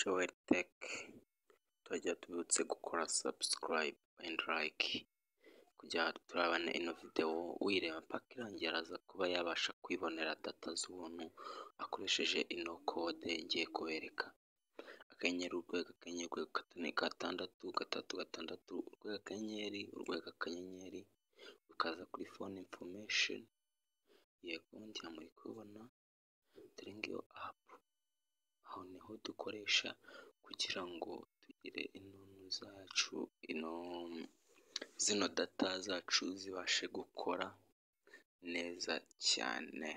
Joel Tech, turajya tubibutse gukora subscribe and like kugira turabane ino video. Uyireba mpaka irangiye araza kuba yabasha kwibonera data z'ubuntu akoresheje ino code ngiye kubereka: akanyenyeri, urwego, akanyenyeri, urwego, kane, gatandatu, gatatu, gatandatu, urwego, akanyenyeri, urwego, akanyenyeri, ukaza kuri phone information. Yego, ngira muri kubibona, dore ngiyo app. Aho niho dukoresha kugira ngo tugire inunu zacu, ino zino data zacu zibashe gukora neza cyane.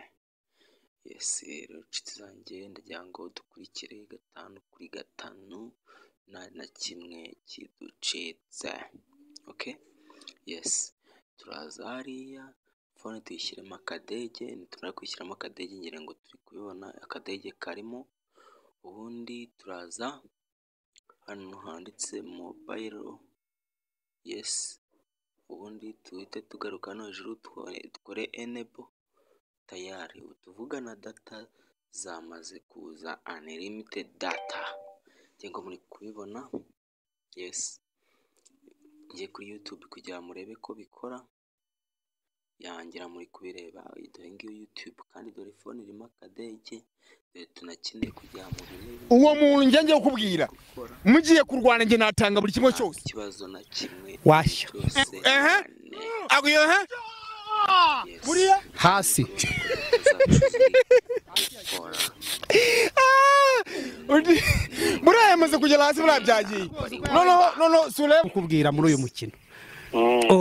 Yes, rero nshuti zanjye, ndagira ngo dukurikire gatanu kuri gatanu, nta na kimwe kiducitse. Okay, yes, turaza hariya phone tuyishyiremo akadege. Nitumara kwishyiramo akadege, ngira ngo turi kubibona, akadege karimo. Ubundi turaza hano handitse mobile. Yes, ubundi tuhite tugaruka hano hejuru dukore enable. Tayari ubu tuvugana data zamaze kuza, unlimited data, ngira ngo muri kubibona. Yes, ngiye kuri YouTube kugira murebe ko bikora. Yangira muri kubireba, dore ngiyo YouTube, kandi dore phone irimo akadege. Dore tunakeneye kugira mu birebe. Uwo muntu njye ngiye kukubwira, gukora mugiye kurwana, njye natanga buri kimwe nta cyose. Kibazo na kimwe Washya. cyose. Ehe. Cyane. Aguye, ehe. Yes. Buriya hasi. Zacu ziri gukora. Buriya yamaze kugera hasi, buriya byagiye. Noneho noneho sureba. Kukubwira muri uyu mukino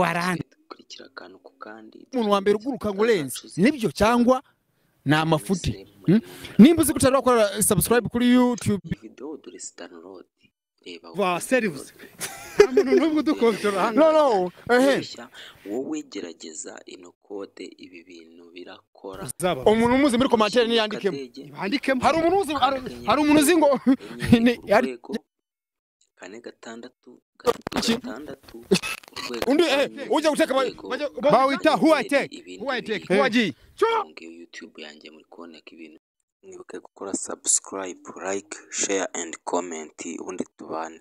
warandi. Dukurikira akantu ku kandi. Umuntu wa mbere uguruka ngo urenze, nibyo cyangwa ni amafuti? Hmm? Nimba uzi ko utari wakora subscribe kuri YouTube, Iyi video, dore si download, reba. Va serious, nta muntu n'umwe udukontorora hano. No, ehe. Byoroshya, wowe gerageza ino code, ibi bintu birakora. Uzaba Umuntu umuzi muri commentaire niyandikemo. Akadege, bandikemo. Hari umuntu uzi, hari umuntu uzi ngo akanyenyeri, urwego, kane, gatandatu, gatatu, Iki? gatandatu, urwego, Undi akanyenyeri, ujya guteka urwego, Bawita who I take, ibindi who I take. biri. Wagiye. Ngiyo YouTube yanjye, muri kubona ko ibintu. Mwibuke gukora subscribe, like, share and comment, ubundi tubane.